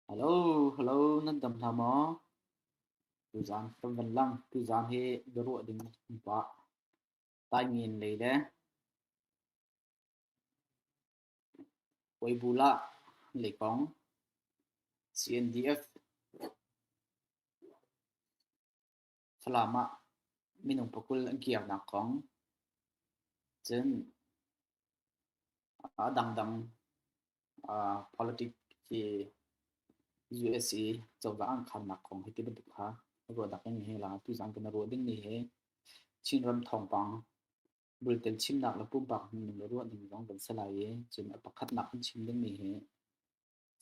Hello, hello, nan dam hna maw? Tuzaan kan van lang. Tuzaan hi biaruah ding um pah. Taingen lei le Puaibulah lei kong CNDF Falam ah minung pakul an kirnak kong cun a dangdang politic hi US i cozah an kharnak kong hi ti bantuk kha ruahnak in hi la tuzaan kan ruah ding ni hi Chinram thawngpang bultel chimnak le pumpak hmuhning le ruah ding zong kan si lai i cun a pakhatnak kan chim ding mi hi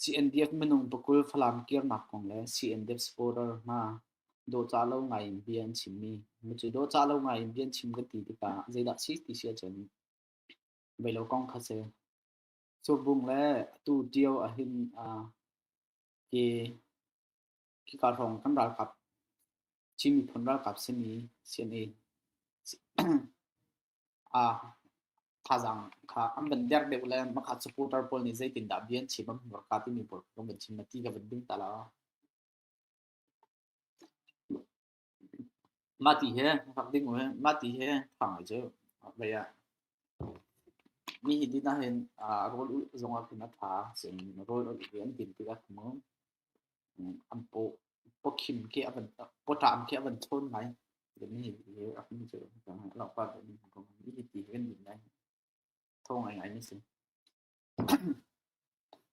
CNDF minung pakul Falam kirnak kong le CNDF supporter hna dawhcah lo ngai in bia an chimmi. Cu dawhcah lo ngai in bia an chim kan ti tikah zeidah si ti si ahcun beilo kong kha si. Surbung le atu ṭio ahhin ke khika hrawng kan ralkap Chin miphun ralkap simi CNA Thazaang kha an van der deuh le makha supporter pawl nih zeitindah bia an chim, an hmurka timi pawl ka van chim na ti ka van ding ta lo. Mah ti he rak ding u mah ti he thang ai cu vei ah mi hi din ah hin rawl ulh zong ah khin a ṭha cun rawl ulh i an din tikah mu an paw pawkhim khi a van pawṭam khi a van chawn ngai. Mi hi rak mi cu lakpa mi hi ti kan din lai. Thaw ngai ngai mi si.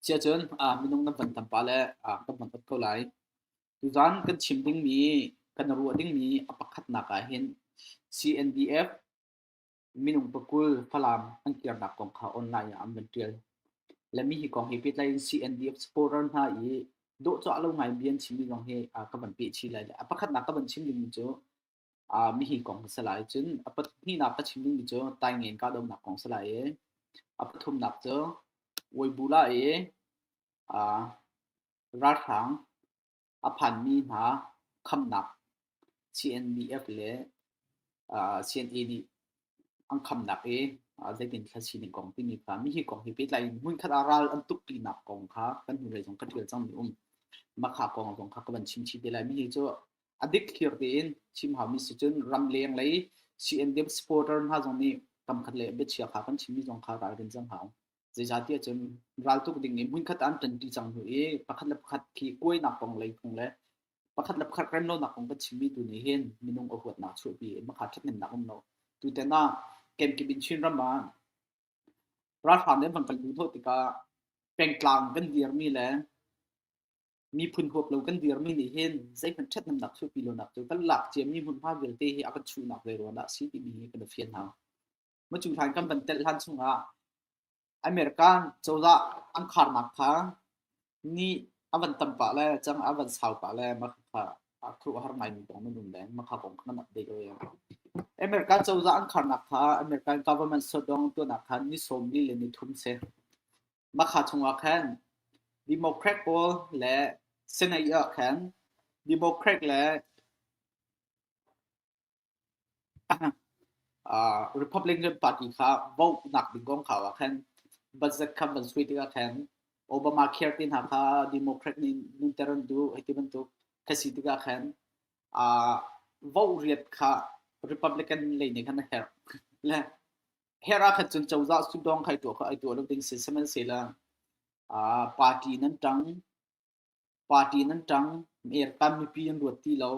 Sia cun minung nan van tam pa le kan van ot ko lai. Tuzan kan chim dingmi kan ruah dingmi a pakhatnak ah hin CNDF Minung pakul Falam an kirnak kong kha online ah an van ṭial. Le mi hi kong he pehtlai in CNDF supporter hna i dawhcawh lo ngai bia an chimmi zong hi ka van peh chih lai. A pakhatnak ka van chim dingmi cu mihi kong a si lai. Cun a pahnihnak ka chim dingmi cu Taingen kahdohnak kong a si lai i a pathumnak cu Weibulah i ralhrang a phanmi hna khamnak CNDF le CNA nih an khamnak i zeitin thla sining kong timi kha mihi kong hi pehtlai in hmunkhat ah ral an tukpinak kong kha kan hnulei zong ka ṭial cangmi um. Makha kong zong kha ka van chim chih te lai. Mihi cu a dik thlir tein chim haumi si cun ramleng lei CNDF supporter hna zong nih kamkhat le biachia kha kan chimmi zong kha ralrin cang hau. Zeicahtiah cun raltuk ding i hmunkhat ah an ṭanṭi cang hnu i pakhat le pakhat khi kuainak kong lei kong le pakhat le pakhat remlonak kong kan chimmi tu nih hin minung a huatnak chuahpi i makha ṭhathnemnak um lo. Tutan ah kemkip in Chinram ah ralhrang nih an van kan luhhnawh tikah pengtlang kan dirmi le miphun huap lo kan dirmi nih hin zeihmanh ṭhathnemnak chuahpi lonak cu kan lak ciami hmunhma vialte hi a kan chuhnak ve ruangah a si timi hi kan i fian hna. Macu hlan kan van telh hlan chungah American cozah an kharnak kha ni a van tam pah le cang a van sau pah le mah kha a khuaruahhar ngaimi kong nan um deng mah kha kong kha nan update lo ya. American cozah an kharnak kha American government shutdown tuahnak kha ni 40 le ni thum si. Mah kha chungah khan Democrat pawl le Senate ah khan Democrat le Republican Party kha vote nak ding kong kha ah khan budget kha van sui tikah khan Obamacare te hna kha Democrat nih nunter an duh hei ti bantuk kha si tikah khan vote riat kha Republican lei nih khan a herh. Le herh ah khan cun cozah sudawng khai tuah kha ai tuah lo ding si sihmanhsehlaw party nan ṭang Party nan ṭang. America mipi an ruat ti lo.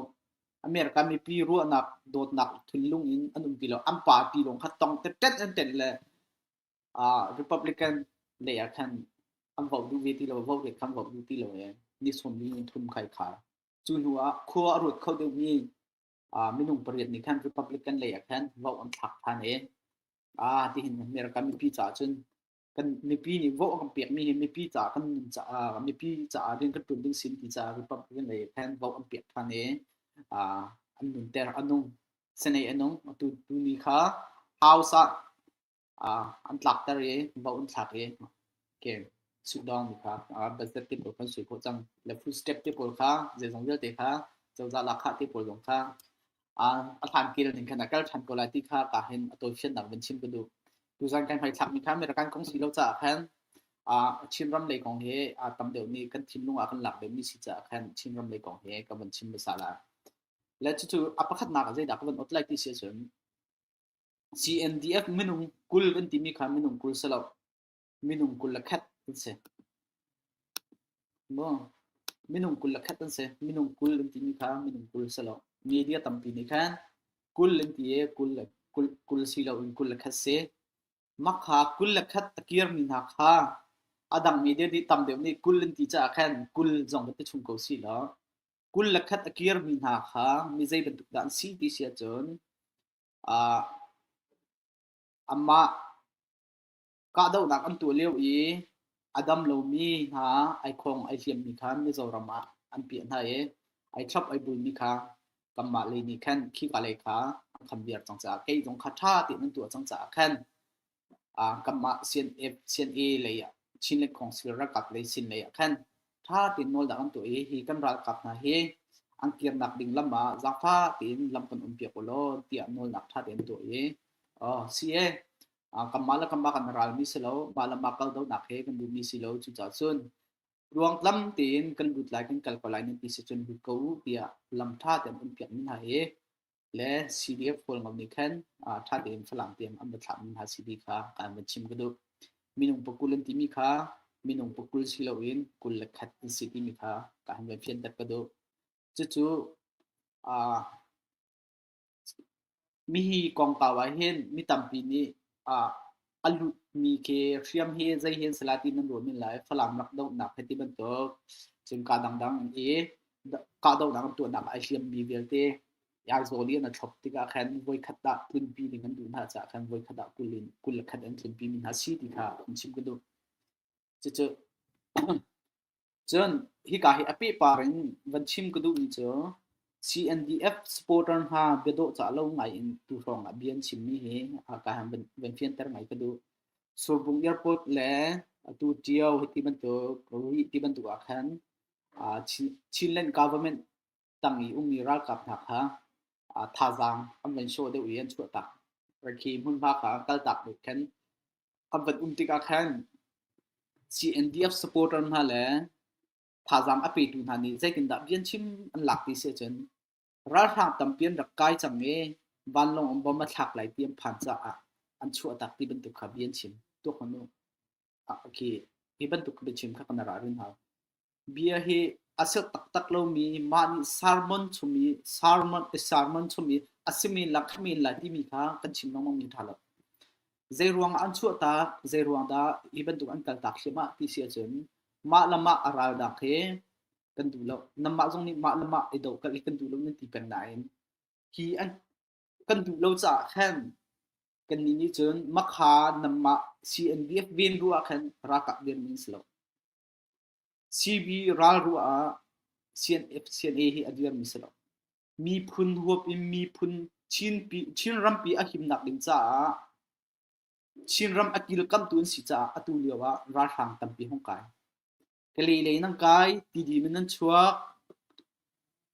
America mipi ruahnak, dawtnak thinlung in an um ti lo. An party lawng kha tong tetet an tenh le Republican lei ah khan an vote duh ve ti lo, vote khan vote duh ti lo i ni sawmli in thum khai khar. Cu hnu ah khua a ruat kho deuhmi minung pariat nih khan Republican lei ah khan vote an thlak ṭhan i tihin America mipi caah cun kan mipi nih vote a kan pekmi hi mipi caah kan nun caah mipi caah rian kan ṭuan ding sin ti caah Republican lei khan vote an pek ṭhan i an nunter a nung Senate a nung atu tuni kha House ah an tlakter i vote an thlak i okay sudong mi kha budget te pawl kan sui khawh cang le food step te pawl kha zeizong vialte kha cozah lakha te pawl zong kha a hlan kil ning khan a kal ṭhan ko lai ti kha ka hin a tawifiannak van chim ka duh. Tuzan kan hmaithlakmi kha American kong si lo caah khan. Chinram lei kong hi tam deuh nih kan thinlung ah kan lak deuhmi si caah khan Chinram lei kong hi ka van chim hmasa lai. Le cucu a pakhatnak ah zeidah ka van ot lai ti si ahcun CNDF minung 20 kan timi kha minung 20 si lo, minung 21 an si. Maw? Minung 21 an si. Minung 20 an timi kha minung 20 si lo. Media tampi nih khan 20 an ti i 20 20 si loin 21 si. Mah kha 21 a kirmi hna kha a dang media nih tam deuh nih 20 an ti caah khan 20 zong va ti chung ko si law 21 a kirmi hna kha mi zei bantuk dah an si ti si ahcun amah kahdohnak an tuah lio i a dam lomi hna ai khong ai hliammi kha Mizoram ah an piah hna i ai thlop ai bulmi kha kanmah lei nih khan khika lei kha an kham viar cang caah kei zong kha ṭha tein an tuah cang caah khan kanmah CNF CNA lei ah Chinland Council ralkap lei sin lei ah khan ṭha tein nawlnak an tuah i hi kan ralkap hna hi an kirnak ding lam ah zaangfah tein lam kan um piak u law tiah nawlnak ṭha tein an tuah i si e kanmah le kanmah kan ralmi si lo mah le mah kaldonak he kan duhmi si lo cucaah cun ruangtlam tein kan lut lai kan kal ko lai nan ti si cun lut ko u tiah lam ṭha tein an piakmi hna hi le CDF Hualngo nih khan ṭha tein Falam tiang an va thlahmi hna CD kha kan van chim ka duh. Minung pakul an timi kha minung pakul si loin 21 an si timi kha ka han van fianter ka duh. Cucu Mihi kongkau ahhin mi tampi nih a lutmi khi hriam hi zei hi an si lai ti nan ruah men lai. Falam rak dohnak hei ti bantuk cun kaa dangdang i kahdohnak an tuahnak ah ai hliammi vialte Aizawl i an i thlop tikah khan voikhat ah tlunpi ding an duh hna caah khan voikhat ah 20 in 21 an tlunpi mi hna si ti kha an chim ka duh. Cucu Cun hika hi a pehpar in van chim ka duhmi cu CNDF supporter hna biadawhcah lo ngai in tu hrawng ah bia an chimmi hi ka han van fianter ngai ka duh. Surbung Airport le atu Ṭio hiti bantuk Rih ti bantuk ah khan Chinland government tang i ummi ralkap hna kha thazaang an van show deuh i an chuahtak. Khi hmunhma kha kaltak deuh khan Kan van um tikah khan CNDF supporter hna le thazaang a petu hna nih zeitindah bian chim an lak ti si ahcun ralhrang tampi an rak kai cang i vanlawng in bom a thlak lai ti an phan caah an chuahtak ti bantuk kha bia an chim. Tuak hmanh u. Khi hi bantuk biachim kha kan ra rin hau. Bia hi a si taktak lomi mah nih sermon chung i sermon sermon chung i a simi la khami lai timi kha kan chim lengmang mi ṭha lo. Zei ruang ah an chuahtak, zei ruang dah hi bantuk an kaltak hliamah ti si ahcun mah le mah a raldak hi kan duh lo. Nanmah zong nih mah le mah i dohkalh hi kan duh lo nan ti peng nain hi an kan duh lo caah khan kannih nih cun makha nanmah CNDF ven ruah ah khan ralkap dirmi an si lo. CB ral ruah ah CNF CNA hi a dirmi si lo. Miphun huap in miphun Chinpi Chinrampi a himnak ding caah Chinram a kilkamtu an si caah atu lio ah ralhrang tampi hung kai. Kalay lei nan kai, Tidim in nan chuak,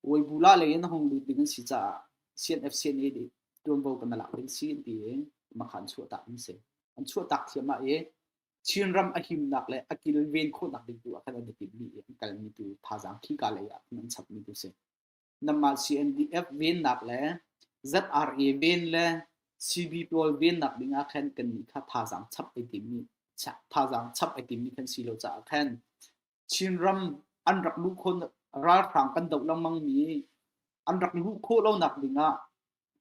Webula lei in hung lut ding an si caah CNF CNA nih tuanvo kan lak ding si an ti i makha an chuahtak an si. An chuahtak thiam ah i Chinram a himnak le a kilven khawhnak ding tu ah khan an i timmi i an kalmi tu thazaang khika lei ah khan an chapmi tu si. Namah CNDF vennak le ZRA ven le CB pawl vennak ding ah khan kannih kha thazaang chap ai timmi thazaang chap ai timmi kan si lo caah khan Chinram an rak luh khawh ralhrang kan doh lengmang mi an rak luh khawh lonak ding ah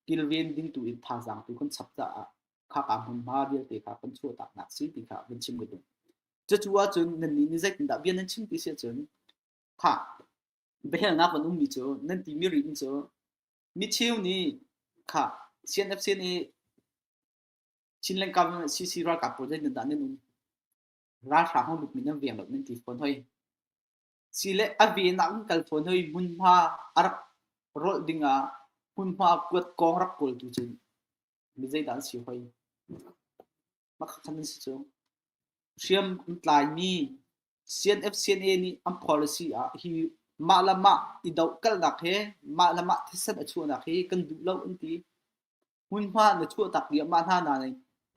kilven ding tu in thazaang tu kan chap caah khaka hmunhma vialte kha kan chuahtaknak si ti kha van chim ka duh. Cucu ahcun nannih nih zeitindah bia nan chim ti si ahcun kha biahalnak van ummi cu nan timi rih cu micheu nih kha CNFC nih Chinland government CC ralkap pawl zeitindah nan um ralhrang hong lutmi nan veng lo nan ti fawn hoi sile a ven ah kan kal fawn hoi hmunhma a rak rolh dingah hmunhma kuat kong rak kawltu cu Mi zeidah an si hoi? Mah kha an si cu. Hriam an tlaimi CNF CNA nih an policy ah hi mah le mah i dohkalhnak he mah le mah thisen a chuahnak hi kan duh lo an ti. Hmunhma na chuahtak dih mah hna na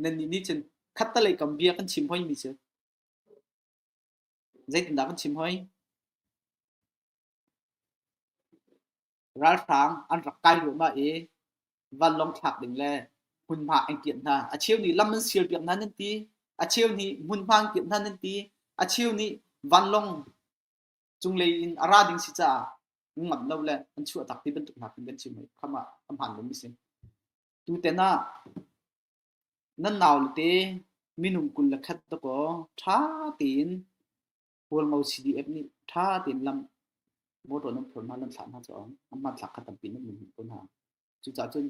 nannih nih cun khattelei kam bia kan chim hoimi cu. Zeitindah kan chim hoi? Ralhrang an rak kai ruahmah i vanlawng thlak ding le hmunhma an kianh hna. A cheu nih lam an sialpiak hna nan ti. A cheu nih hmunhma an kianh hna nan ti. A cheu nih vanlawng cunglei in a ra ding si caah ngamh lo le an chuah tak ti bantuk hna khin kan chim hoi. Kham ah a hmaan lomi si. Tuten ah nan naule te minung 21 dakaw ṭha tein Hualngo CDF nih ṭha tein lam motor nan phur hna nan thlah hna cu an hmanthlak kha tampi nan hmuh ko hna. Cucaah cun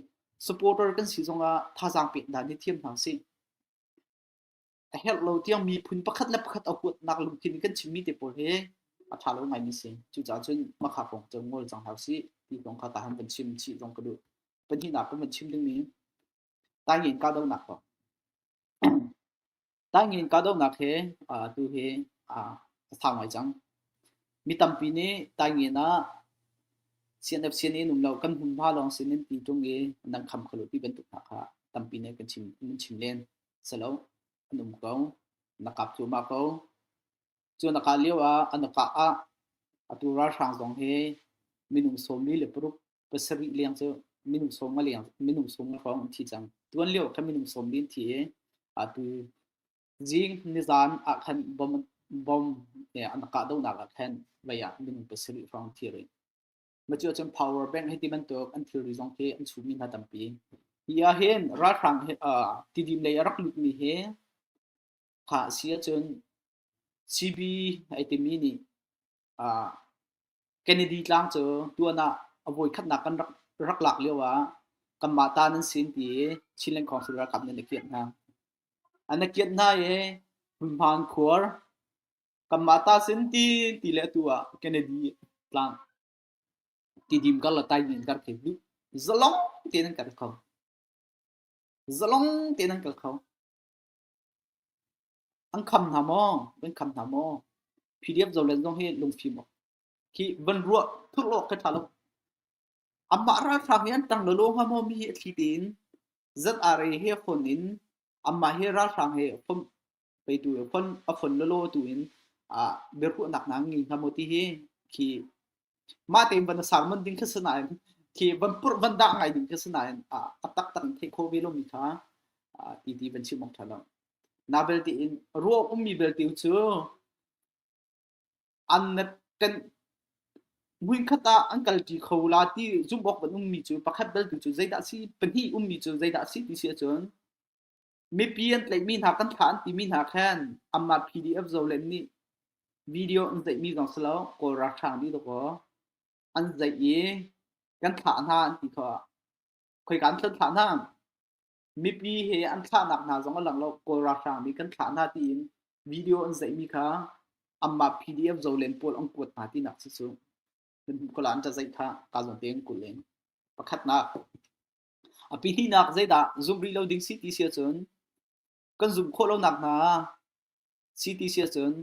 supporter kan si zongah thazaang pek dan hi thiam hna usih. A herh lo tiang miphun pakhat le pakhat a huatnak lungthin in kan chimmi te pawl hi a ṭha lo ngaimi si. Cucaah cun makha kong cu ngol cang hna usih ti kong kha tahan van chim chih zong ka duh. Pahnihnak kan van chim dingmi Taingen kahdohnak kong. Taingen kahdohnak he tu hi a sau ngai cang. Mi tampi nih Taingen ah CNF CNA in um lo kan hmunhma lawng sin in ti ṭung i nan kham kho lo ti bantuk hna kha tampi nih kan chim nan chim len. Silo an um ko. Na kap cuahmah ko. Cu na kah lio ah an kah ah atu ralhrang zong hi minung 46 pasarih leng cu minung sawm nga leng minung sawm nga hrawng an thi cang. Tuan lio khan minung sawm li an thi i atu zing nizan ah khan bom bom an kahdohnak ah khan vei ah minung pasarih hrawng thi rih. Ma cu ahcun power bank hei ti bantuk an thilri zong khi an chuhmi hna tampi. Hi ah hin ralhrang hi tidim lei a rak lutmi hi kha a si ahcun CB ai timi nih Kennedy tlang cu tuan ah a voikhatnak kan rak, rak lak lio ah kanmah ta nan sin ti i Chinland Council ralkap nih an i kianh hna. An i kianh hna i hmunhma an khuar. Kanmah ta sin ti ti le atu ah Kennedy tlang tidim kar le taingin kar khi duh zalong tein an kal kho. Zalong tein an kal kho. An kham hna maw? Kan kham hna maw? PDF zolen zong hi lungfim awk khi van ruah thurh awk khi ṭha lo. Amah ralhrang hi an ṭang lawlaw hnga maw mi hi a thli tein ZRA he fon in amah hi ralhrang he fon peitu fon a fon lawlaw tu in ah biaruahnak hna ngei hnga maw ti hi khi mah tein van sermon ding khi si nain khi van purh van dah ngai ding khi si nain a taktak in theih khawh ve lomi kha ti ti van chim awk ṭha lo. Na belte in ruah ummi belte cu an kan hmunkhat ah an kalṭi kho la ti zumh awk van ummi cu pakhat belte cu zeidah si pahnih ummi cu zeidah si ti si ahcun mipi an tlaihmi hna kan thlah an timi hna khan anmah PDF zolen nih video an zeihmi zong si lo Kawl ralhrang dih dawkaw an zeih i kan thlah hna an ti kho khoika an thlan thlah hna mipi he an thlahnak hna zong a lang lo Kawl ralhrang nih kan thlah hna tiin video an zeihmi kha anmah PDF zolen pawl an kuat hna tinak si cu kan hmuh ko la an cazeih kha ka zawn te an kul in pakhatnak A pahnihnak zeidah zumh rih lo ding si ti si ahcun kan zumh khawh lonak hna si ti si ahcun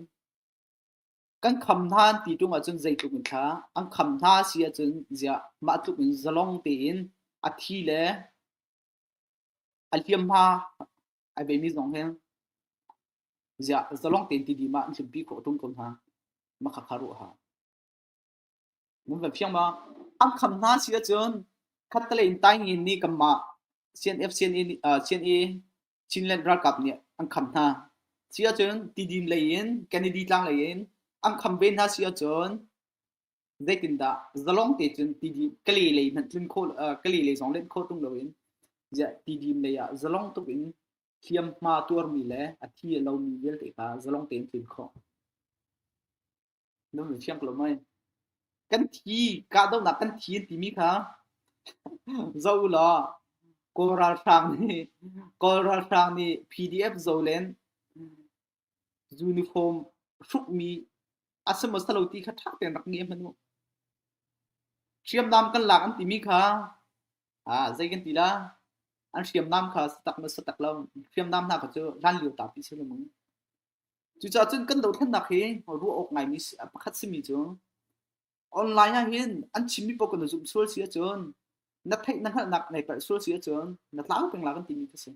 kan kham hna an ti ṭung ahcun zeitluk in thla an kham hna si ahcun ziah mah tluk in zalong tein a thi le a hliamhma ai veimi zong hi ziah zalong tein ti dih ma an tlunpi khawh ṭung ko hna mah khakha ruah hau. Nan van fiang ma? An kham hna si ahcun khattelei in Taingin nih kanmah CNF CNA nih CNA Chinland ralkap nih an kham hna. Si ahcun Tidim lei in Kennedy tlang lei in an kham ve hna si ahcun zeitindah zalong te cun Tidim Kale lei hmanh tlun khawh Kale lei zong len khawh tung loin ziah Tidim lei ah zalong tuk in hliamhma tuarmi le a thi a lomi vialte kha zalong tein tlun khawh. Na hun fiang ko lo mei? Kan thi, kahdohnak kan thi an timi kha zoh u law Kawl ralhrang nih Kawl ralhrang nih PDF zolen uniform hrukmi a si maw si lo ti kha ṭha tein rak ngia hmanh u. Hriamnam kan lak an timi kha ah zei kan ti la? An hriamnam kha si tak maw si tak lo? Hriamnam hna kha cu hlan lio ta pi si lo mung. Cucaah cun kan dothlennak hi ruah awk ngaimi pakhat simi cu online ah hin an chimmi paoh kan zumh sual si ahcun na theih na hngalhnak nei palh sual si ahcun na tlau peng la kan timi khi si.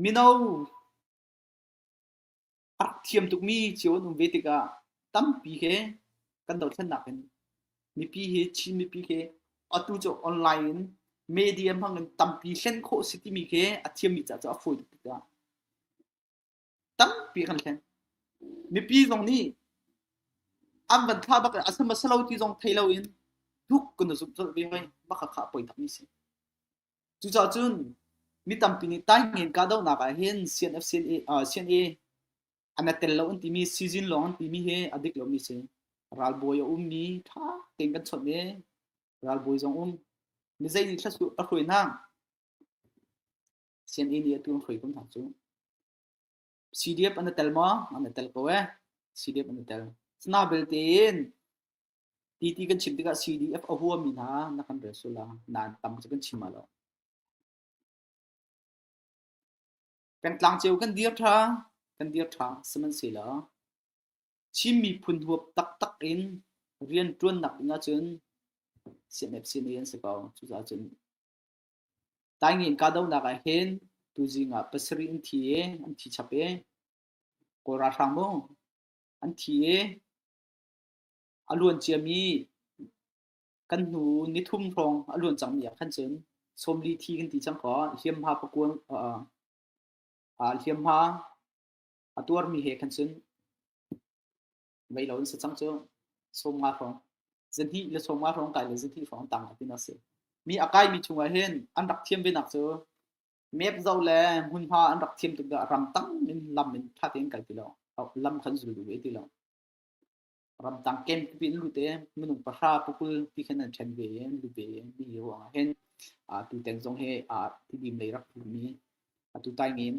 Mino. A rak thiam tukmi cio an um ve tikah tampi he kan dothlennak in mipi hi Chin mipi khi atu cu online in media hmang in tampi hlen khawh si timi khi a thiammi ca cu a fawi tuk tikah tampi kan hlen. Mipi zong nih an van thlah bak a sama salo ti zong thei loin duk kan zumh colh ve hoi bak kha poi takmi si. Cucaah cun mi tampi nih taingen kahdohnak ah hin CNF CNA, CNA an tel lo an timi season lawng an timi hi a dik lomi si. Ralbawi a ummi ṭha tein kan chawnh i ralbawi zong um. Mi zei nih thla a hruai hna? CNA nih atu an hruai ko hna cu. CDF an tel maw? An tel ko eh. CDF an tel. Sana belte in Ti kan chim tikah CDF a huami hna na kan rel sual la nain tam cu kan chim lo. Pengtlang cio kan dir ṭha, kan dir ṭha sihmanhsehlaw Chin miphun huap taktak in rian ṭuannak ding ahcun CNF CNA an si ko. Cucaah cun Taingen kahdohnak ah hin tuzing ah pasarih an thi i an thi chap i Kawl ralhrang mu an thi i A luan ciami kan hnu nithum hrawng a luan cangmi ah khan cun 40 thi kan ti cang kaw hliamhma pakuan hliamhma a tuarmi he khan cun vei lo an si cang cu 50 hrawng zahnih le 50 hrawng kai le zahnih hrawng tang tin a si. Mi a kaimi chungah hin an rak thiam ve nak cu map zoh le hmunhma an rak thiam tuk dah ram tang in lam in ṭha tein kal ti lo lam khan zul duh ve ti lo. Ramtang camp pipi an lut i minung pahra pakul ti khan an ṭhen ve i an lut ve i mi ruangah hin tutan zong hi Tidim lei rak tlungmi atu taingin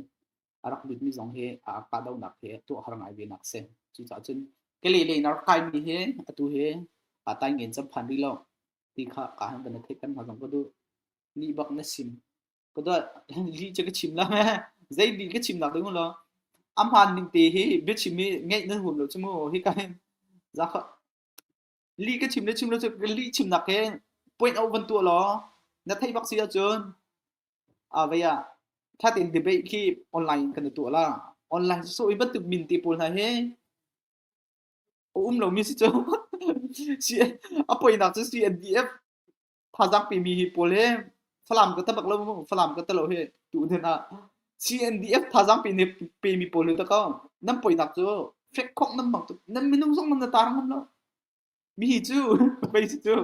a rak lutmi zong hi kahdohnak hi tuah har ngai ve nak si. Cucaah cun Kalay lei in a rak kaimi hi atu hi taingin cam phan rih lo ti kha ka han van theih kan hna zong ka duh. Nih bak na sim. Ka dawt lih cu ka chim la zei lih ka chim nak ding lo a hmaan ning te hi biachim hi ngeih nan huam lo cu mu hi ka hin zakha lih ka chim le chim lo cu lih chim nak he point out van tuah law na theih bak si ahcun a vei ah tha tein debate khi online kan tuah la online so i bantuk min te pawl hna hi a um lomi si cu a poinak cu CNDF Thazaang pemi hi pawl hi Falam ka ta bak lo mu Falam ka ta lo hi tu din ah CNDF thazaang pe pemi pawl hi ta ko nan poinak cu fek khok nan hmang tuk nan minung zong nan tar ngam lo mi hi cu pei si cu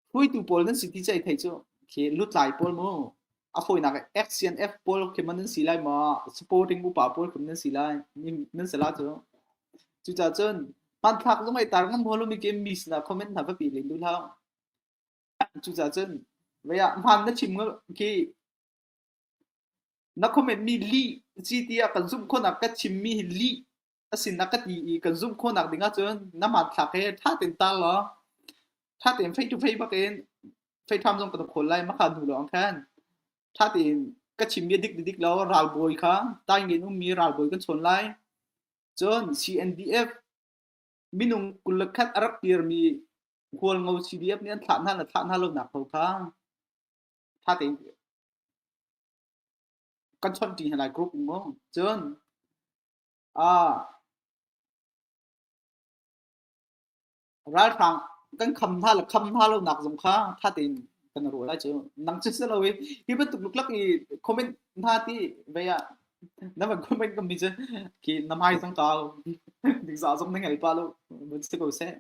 hruaitu pawl nan si ti cai thei cu khi lutlai pawl mu a fawinak XCNF pawl khi man nan si lai ma supporting upa pawl khi nan si lai nan si la cu cucaah cun hmanthlak zong ai tar ngam hol mi ke mi sinah comment hna va pi len duh hlah Cucaah cun vei ah hmaan na chim khi na comment mi lih si tiah kan zumh khawhnak ka chimmi hi lih a sin a ka ti i kan zumh khawhnak ding ahcun na hmanthlak he ṭha tein tar law ṭha tein face to face bak in FaceTime zong kan khawl lai makha hnu lawng khan ṭha tein ka chimmi a dik dik lo ralbawi kha taingen ummi ralbawi kan chawn lai cun CNDF minung 21 a rak kirmi Hualngo CDF nih an thlah hna le thlah hna lonak ko kha ṭha tein kan chawnh ṭi hna lai group mu. Cun ralhrang kan kham hna le kham hna lonak zong kha ṭha tein kan ruah lai cu. Nang cu si lo i hi bantuk luklak i comment hna ti vei ah na van comment ka mi cu khi na hmai zong kau dingzah zong na ngei pa lo mun si ko seh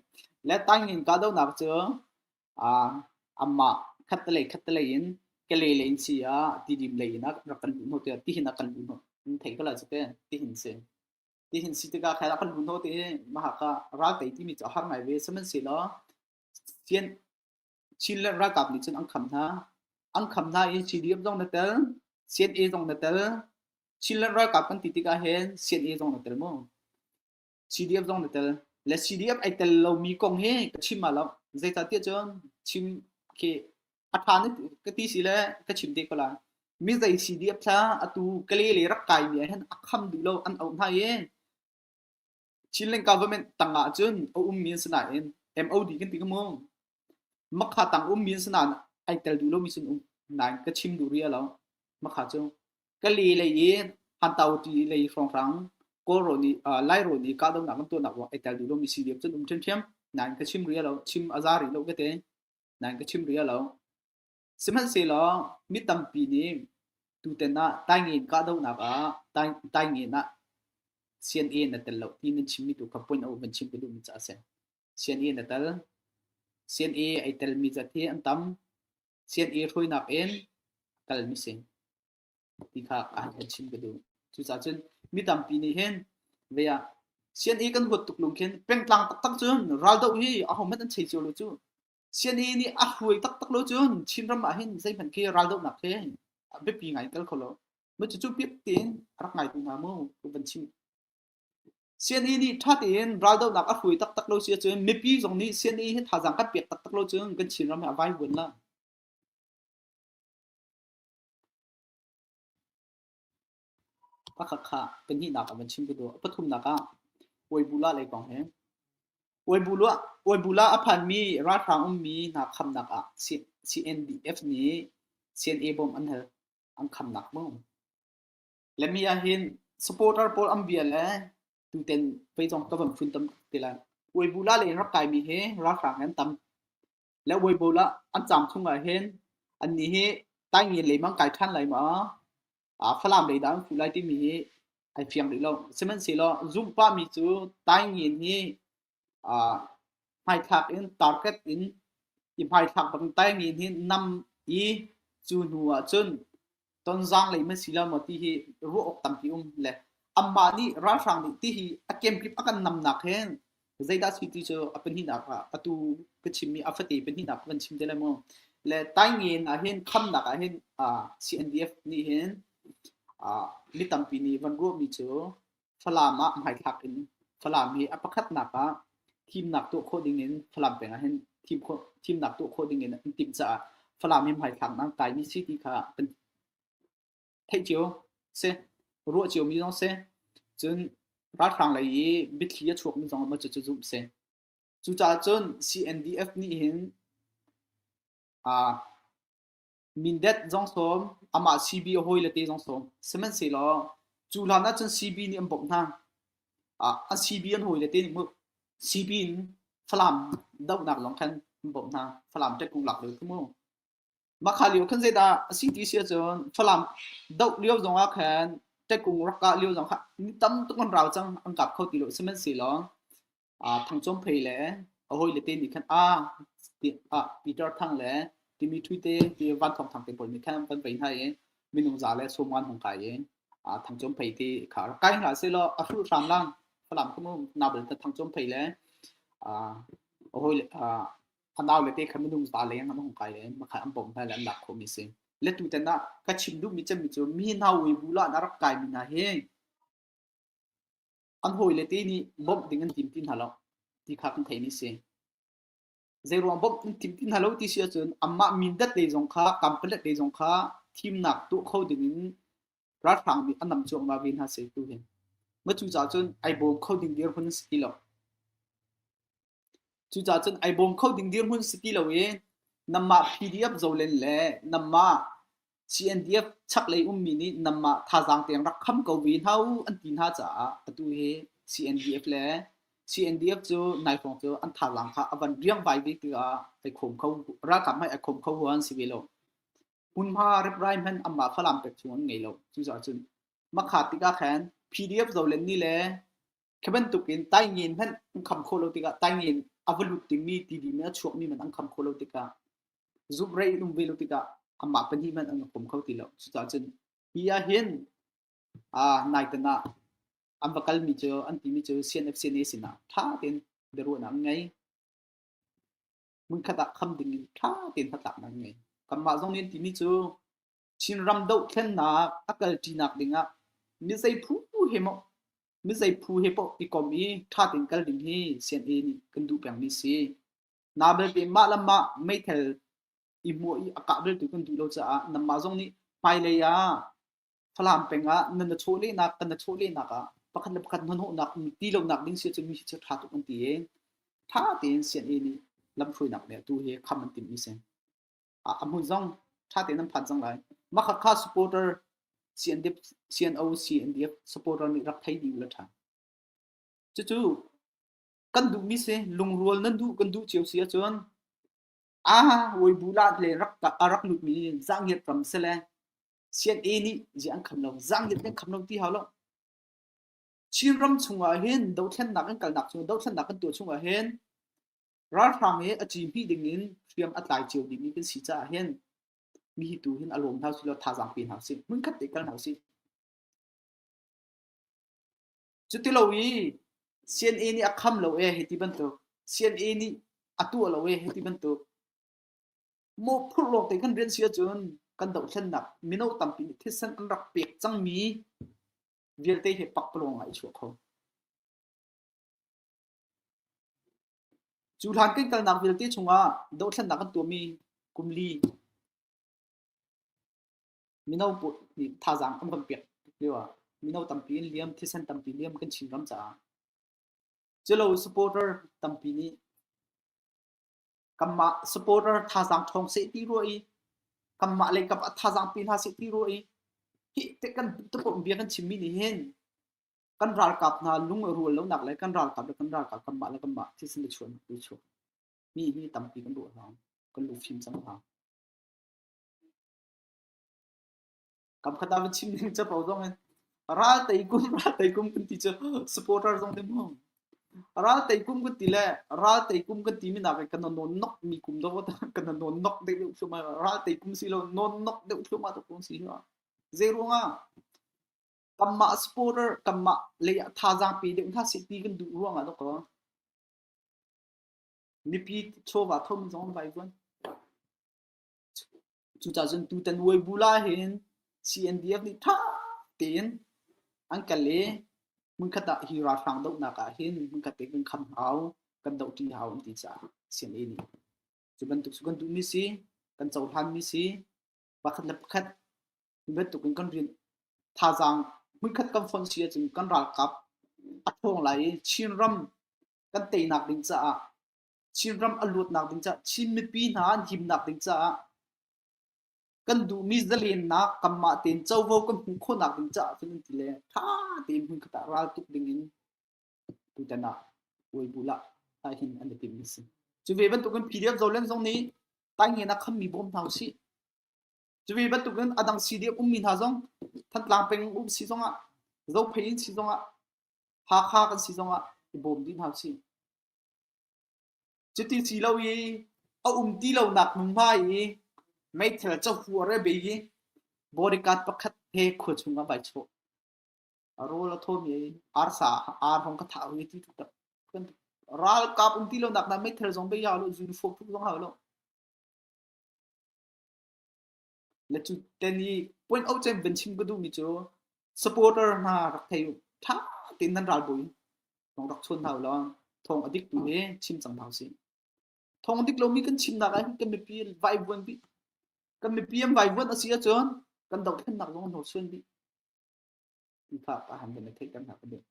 le tangin ka do nak cu a amma khat lei khat lei in ke lei lei in si a tidim lei in rak kan luh te ti hin a kan luh in thei ko la chu te ti hin si ti hin si tikah khai kan luh te ma ka ral tei ti mi chu har ngai ve sihmanhsehlaw fian Chinland ralkap nih cun an kham hna. An kham hna i CDF zong na tel, CNA zong na tel. Chinland ralkap kan ti tikah hin CNA zong na tel mu. CDF zong na tel. Le CDF ai tel lomi kong hi ka chim ma lo. Zeicahtiah cun chim khi a ṭha ni ka ti si le ka chim te ko la. Mi zei CDF thla atu kale le rak kai mi ah hin a kham duh lo an auh hna i Chinland government tangah cun a ummi an si nain MOD kan ti ka mu. Makha tang ummi an si nain ai tel duh lomi sun um nain ka chim duh rih lo. Makha cu Kali lei i Hantauti lei hrawnghrang. Kawlrawn i Lairawn i kahdohnak an tuahnak ruang ai tel duh lomi CDF cun um ṭhiamṭhiam. Nain ka chim rih lo, chim a za rih lo ka ti. Nain ka chim rih lo. Sihmanhsehlaw mi tampi nih tutan ah Taingen kahdohnak ah Taingen ah CNA na tel lo ti nan chimmi tu kha point a van chim ka duhmi ca a si. CNA na tel. CNA ai telmi zat hi an tam. CNA hruainak in kalmi si. Ti kha an kan chim ka duh. Cucaah cun mi tampi nih hin ve ah CNA kan huat tuk lung khin pengtlang taktak cun raldoh hi ahohmanh an chei cio lo cu. CNA nih a hruai taktak lo cun Chinram ah hin zeihmanh khi raldohnak khi biapi ngai kal kho lo. Mu cucu piak tein a rak ngai tu hna mu ka van chim. CNA nih ṭha tein raldohnak a hruai taktak lo si ahcun mipi zong nih CNA hi thazaang kan pek taktak lo cun kan Chinram hi a vaivuan la. Pakhat kha pahnihnak ah van chim ka duh. Pathumnak ah Uaibula lei kong hi. Uaibula a phanmi ralhrang ummi hna khamnak ah CNDF nih CNA bawm an hal. An khamnak mu. Le mi ahhin supporter pawl an bia le tuten pei zong ka van phun tam ti lai. Uaibula lei in rak kaimi hi ralhrang an tam. Le Uaibula an caam chung ah hin annih hi Taingen lei mang kai ṭhan lai ma Falam lei dah an fuh lai timi hi ai fiang rih lo. Sihmanhsehlaw zumh pahmi cu Taingen hi hmaithlak in target in i hmaithlak bang Taingen hi nam i cu hnu ah cun Tonzang lei man si lo maw ti hi ruah awk tampi um le amah nih ralhrang nih ti hi a kemkip a kan namnak hin zeidah si ti cu a pahnihnak ah atu ka chimmi a fate pahnihnak ka van chim te lai mu. Le Taingen ah hin khamnak ah hin CNDF nih hin mi tampi nih van ruahmi cu Falam ah hmaithlak in Falam hi a pakhatnak ah thimnak tuah khawh ding in Falam peng ah hin thim khawh thimnak tuah khawh ding in an timh caah Falam hi hmaithlak nan kaimi si ti kha kan theih cio si ruah cio mi zong si cun ralhrang lei i biathli a chuakmi zong ma cu zumh si cucaah cun CNDF nih hin Mindat zong sawm, amah CB a hawile te zong sawm. Sihmanhsehlaw cu hlan ahcun CB nih an bawmh hna. An CB an hawile te nih mu CB in Falam dohnak zong khan an bawmh hna. Falam ṭekung lak lio khi mu. Mah kha lio khan zeidah a si ti si ahcun Falam doh lio zong ah khan ṭekung rak kah lio zong kha mi tam tuk an rau cang an kap kho ti lo. Sihmanhsehlaw Thangcawm Phei le a hawile te nih khan ah Peter Thang le Timi Thui te ti Van Thawng Thang te pawl nih khan van vei hna i minung za le sawm an hung kai i Thangcawm Phei ti kha rak kai hna sehlaw a hruh hram lang Falam kha mu nabal ta Thangcawm Phei le a hawi a nau le te kha minung za leng an hung kai le makha an bawmh hna le an lak khawhmi si. Le tutan ah ka chim duhmi cemmi cu mi hna ui bu lah na rak kaimi hna hi An hawile te nih bawmh ding an tim ti hna lo ti kha kan theih ni si. Zeiruang bawmh an tim ti hna lo ti si ahcun anmah mindat lei zong kha Kampalet lei zong kha thimnak tuah kho ding in ralhrang nih an nam cuahmah ve hna seh tu hi. Ma cucaah cun ai bawm kho ding dirhmun an si ti lo. Cucaah cun ai bawm kho ding dirhmun si ti lo i nanmah PDF zolen le nanmah CNDF chaklei ummi nih nanmah thazaang tein rak kham ko ve hna u an ti hna caah atu hi CNDF le CNDF cu nai hrawng cu an thazaang kha a van riangvai ve tikah ai khawm kho ralkap hmai ai khawm kho huan si ve lo. Hmunhma reprai hmanh anmah Falam pek chung an ngei lo. Cucaah cun makha tikah khan PDF zolen ni le Khi bantukin taingen hmanh an kham khawh lo tikah taingen a va lut dingmi tidim in a chuakmi hmanh an kham khawh lo tikah zumh-reih in um ve lo tikah amah pahnih hmanh an kom kho ti lo. Cucaah cun hi ahhin naitan ah an va kalmi cu an timi cu CNF CNA sinah ṭha tein biaruahnak an ngei. Hmunkhat ah kham ding in ṭha tein hnatlaknak an ngei. Kanmah zong nih an timi cu Chinram dohthlennak a kalṭinak dingah mizei phu he maw mizei phu he paoh i kom i ṭha tein kal ding hi CNA nih kan duh pengmi si. Na belte mah le mah meithal i hmuah i a kah beltu kan duh lo caah nanmah zong nih hmailei ah Falam peng ah nan na chawlehnak kan na chawlehnak ah pakhat le pakhat hnahnawhnak um ti lonak ding si ahcun mi hi cu ṭha tuk an ti i ṭha tein CNA nih lamhruainak le atu hi kham an timhmi si. A hmun zong ṭha tein an phan cang lai. Mah kha supporter. CNDF, CNO, CNDF supporter nih rak thei dih u la ṭha. Cucu kan duhmi si lungrual nan duh kan duh cio si ahcun ah Weibu la le rak a rak lutmi zaangiat ram si le CNA nih zi an kham lo zaangiat kan kham lo ti hau lo. Chinram chungah hin dothlennak kan kalnak chung dothlennak kan tuah chungah hin ralhrang hi a ci hmih ding in hriam a tlai cio dihmi kan si caah hin mi hi tu hin a lawm hna usih law thazaang pe hna usih hmunkhat te kal hna usih. Cutilo i CNA nih a kham lo e hiti bantuk CNA nih a tuah lo e hiti bantuk mawhphurh lawng te kan rian si ahcun kan dohthlennak mino tampi nih thisen an rak pek cangmi vialte hi pakpalawng ah i chuah kho. Cu hlan kan kalnak vialte chungah dohthlennak kan tuahmi kum li mino pawl nih thazaang an kan pek lio ah mino tampi in liam, thisen tampi liam kan Chinram caah. Culo supporter tampi nih kanmah supporter thazaang ṭhawng seh ti ruah i kanmah lei kap ah thazaang pe hna seh ti ruah i hi te kan tupawm bia kan chimmi nih hin kan ralkap hna lung a rual lonak le kan ralkap le kan ralkap kanmah le kanmah thisen a chuan tu chuak mi hi tampi kan ruah hna kan lungfim cang hna kam khat ah chim ning capo zong in ral tei kum ral tei kum kan ti cu supporter zong te mu ral tei kum kan ti le ral tei kum kan ti mi nak kan non nok mi kum do kan non nok deuh deuh thuma ral tei kum si lo non nok deuh thuma to kum si lo zei ruangah kanmah supporter kanmah lei ah thazaang pe deuh hna seh ti kan duh ruangah dawkaw mipi chawva thomi zong an vai vuan. Cucaah cun tutan Weibu hin CNDF nih ṭha tein an kal i hmunkhat ah hi ralhrang dohnak ah hin hmunkhat te kan kham hau, kan dohṭi hau an ti caah CNA nih cu bantuk cu kan duhmi si, kan cohlanmi si, pakhat le pakhat Hi bantukin kan rian thazaang hmunkhat kan fonh si ahcun kan ralkap a ṭhawng lai i Chinram kan teinak ding caah Chinram a luatnak ding caah Chin mipi hna an himnak ding caah kan duhmi zalennak kanmah tein covo kan hmuh khawhnak ding caah cun an ti le ṭha tein hmunkhat ah ral tuk ding in tutan ah Uaibulah ah hin an i timmi si. Cu ve bantukin PDF Zoland zong nih Taingen a khammi bawm hna usih. Cuve bantukin a dang CDF ummi hna zong Thantlang peng um si zongah Zophei in si zongah Hakha kan si zongah i bawm dih hna usih. Cuti si lo i a um ti lonak hmunhma i meithal cahu a re bei i bodyguard pakhat he khua chungah vai chawh. A rawl a thawmi arsa ar hong ka thah ri ti tuk ralkap um ti lonak na meithal zong bei hau lo uniform tuk zong hau lo. Le cu ten i point out cem van chim ka duhmi cu supporter hna rak thei u. Ṭha tein nan ralbawi thong rak chawn hna u law thawng a dik tu hi chim cang hna usih. Thawng a dik lomi kan chimnak ah hin kan mipi vaivuan dih. Kan mipi an vaivuan a si ahcun kan dohthlennak zong an hnorsuan dih. Ti kha ka han van i theihter hna ka duh.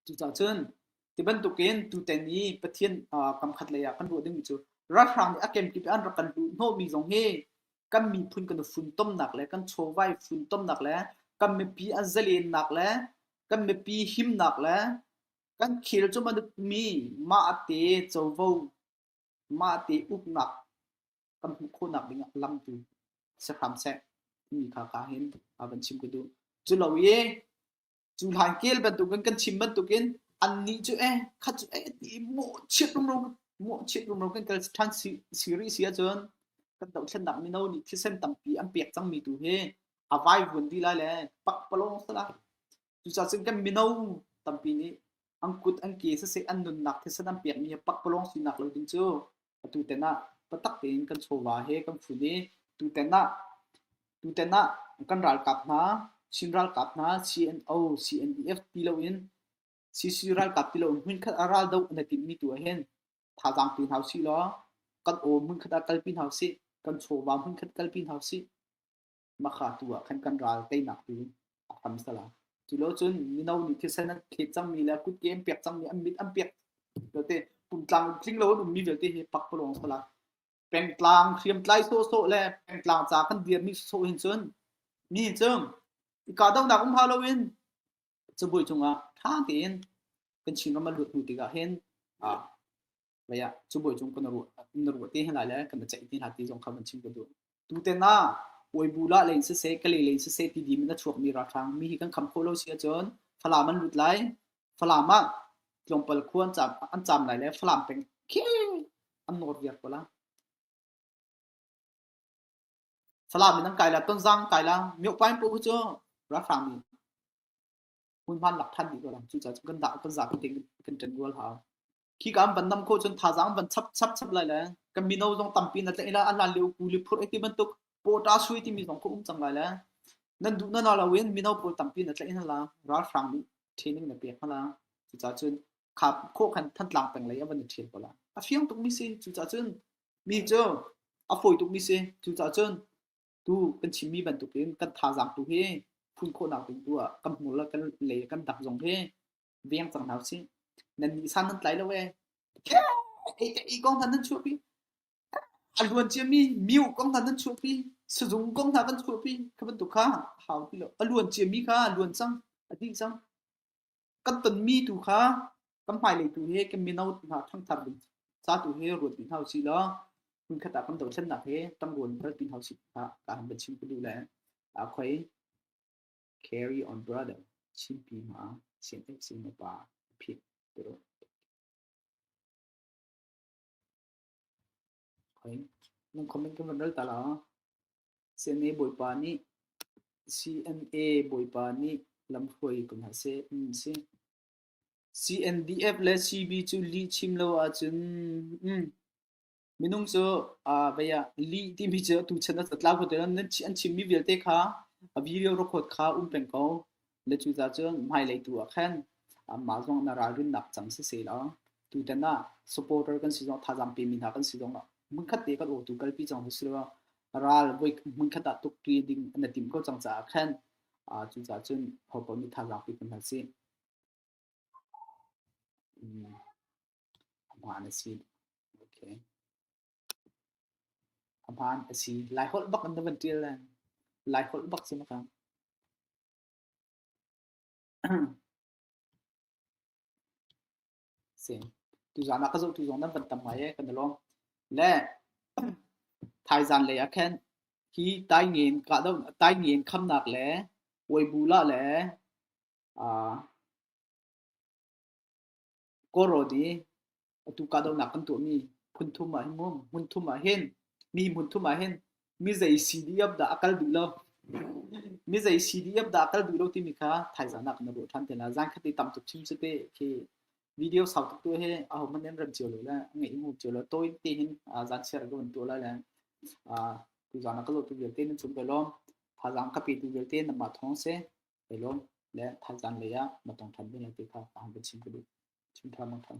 Cucaah cun ti bantukin tutan i Pathian kamkhat lei ah kan ruah dingmi cu ralhrang nih a kemkip an rak kan luh hnawhmi zong hi kan miphun kan i funtomnak le kan chawva i funtomnak le kan mipi an zalennak le kan mipi himnak le kan khel cu mi mahte covo mahte uknak kan hmuh khawhnak dingah lamtu si hram seh timi kha ka hin a van chim ka duh. Cu lo i Cu hlan kel bantukin kan chim bantukin annih cu eh khat cu eh ti mawhchiat rumro mawhchiat rumro kan kal ṭhan si rih si ahcun kan dohthlennak mino nih thisen tampi an pek cangmi tu hi a vaivuan dih lai le pakpalawng sala. Cucaah cun kan mino tampi nih an kut an ke siseh an nunnak thisen an pekmi hi pakpalawng sinak lo ding cu atu ten ah biatak tein kan chawva he kan fun i tutan ah tutan ah kan ralkap hna Chin ralkap hna CNO CNDF ti loin CC ralkap ti loin hmunkhat ah ral doh na timhmi tu ah hin thazaang pe hna usih law kan aw hmunkhat ah kalpi hna usih kan chawva hmunkhat kalpi hna usih Makha tu ah khan kan ral teinak tu a hram sala. Cu lo cun mino nih thisen an thlet cangmi le kutke an pek cangmi an mit an pek vialte pumtlang tling lo an ummi vialte hi pakpalawng sala. Pengtlang hriamtlai sawhsawh le pengtlang ca kan dirmi sawh hin cun Mi cu i kahdohnak um hau loin cabuai cungah ṭha tein kan Chinram a luat hnu tikah hin ah vei ah cabuai cung kan ruah na ruah te hin lai le kan ceih te hna ti zong kha van chim ka duh. Tuten ah Uaibu lah lei in siseh, Kalay lei in siseh ti dim in a chuakmi ralhrang mi hi kan kham khawh lo si ahcun Falam an lut lai. Falam ah tlawmpal khua an caam, an caam lai le Falam peng khi an nawr viar ko la. Falam in an kai la, Tonzang kai la, Myohpain paoh cu ralhrang nih hmunhma an lak than dih ko la. Cucaah cun kan dah kan zapi tein kan ṭan rual hau. Khi ka an van nam khawh cun thazaang van chap chap chap lai le kan mino zong tampi na tlaih la a hlan lio kuli phurh ti bantuk pawṭa sui timi zong kha um cang lai le nan duh na na loin mino pawl tampi na tlaih hna la ralhrang nih training na pek hna la cucaah cun kha khawh khan Thantlang peng lei a van i ṭhial ko la a fiang tukmi si cucaah cun mi cu a fawi tukmi si cucaah cun tu kan chimmi bantukin kan thazaang tu hi phun khawhnak ding tu ah kan hmur le kan lei kan dak zong hi veng cang hna usih. Nan nih san nan tlai lo ee. Ei ei kong hna nan chuahpi. A luan ciami miu kong hna nan chuahpi. Sizung kong hna kan chuahpi. Kha bantuk kha hau ti lo. A luan ciami kha a luan cang. A dih cang. Kan tonmi tu kha kan hmailei tu hi kan mino hna ṭhangthar ding ca tu hi ruat dih hna usih law hmunkhat ah kan dothlennak hi ṭangrual in kalpi hna usih kha ka han van chim ka duh le a khoi carry on brother Chinpi hma CNF na pa phit tiro khoi nan comment kan van ral ta la CNA Bawipa nih CNA Bawipa nih lamhruai ko hna seh. Si. CNDF le CB cu lih chim lo ahcun mm, minung cu uh, vei ah lih timi cu atu chan a tlau ko nan an chimmi vialte kha a video record kha um peng ko le cu ca cun hmailei tu ah khan mah zong na ralrinnak cang si se law tutan ah supporter kan si zong thazaang pemi hna kan si zong ah hmunkhat te kan awtu kalpi cang si lo ral voi hmunkhat ah tukpi ding na tim ko cang caah khan cucaah cun ho paoh nih thazaang pe hna sih. Hmaan a si. Okay. Hmaan a si. Laiholh bak in na van ṭial le Laiholh bak si maka. Si. Tuzaan ah ka zoh tu zong nan van tam ngai e kan i lawm. Le thaizan lei ah khan hi taingen kahdo taingen khamnak le Uaibula le uh, Kawlrawn i atu kahdohnak kan tuahmi phunthum ah hin mu hmunthum ah hin mi hmunthum ah hin mi zei CDF dah a kal duh lo mi zei CDF dah a kal duh lo timi kha thaizan ah kan ruah ṭhan te la zan khat i tam tuk chim cu te khi video sau tuk tu he aho hmanh an rem cio lo le ngeih mu cio lo tawi te hin zan chiar ka van tuah lai le tuzan ah ka zoh tu vialte nan chung ka lawm thazaang ka pe tu vialte namah thawng se Kai lawm le thaizang lei ah na tong ṭhan ding lai ti kha ka han chim ka duh. Chim ṭha mang ṭhan.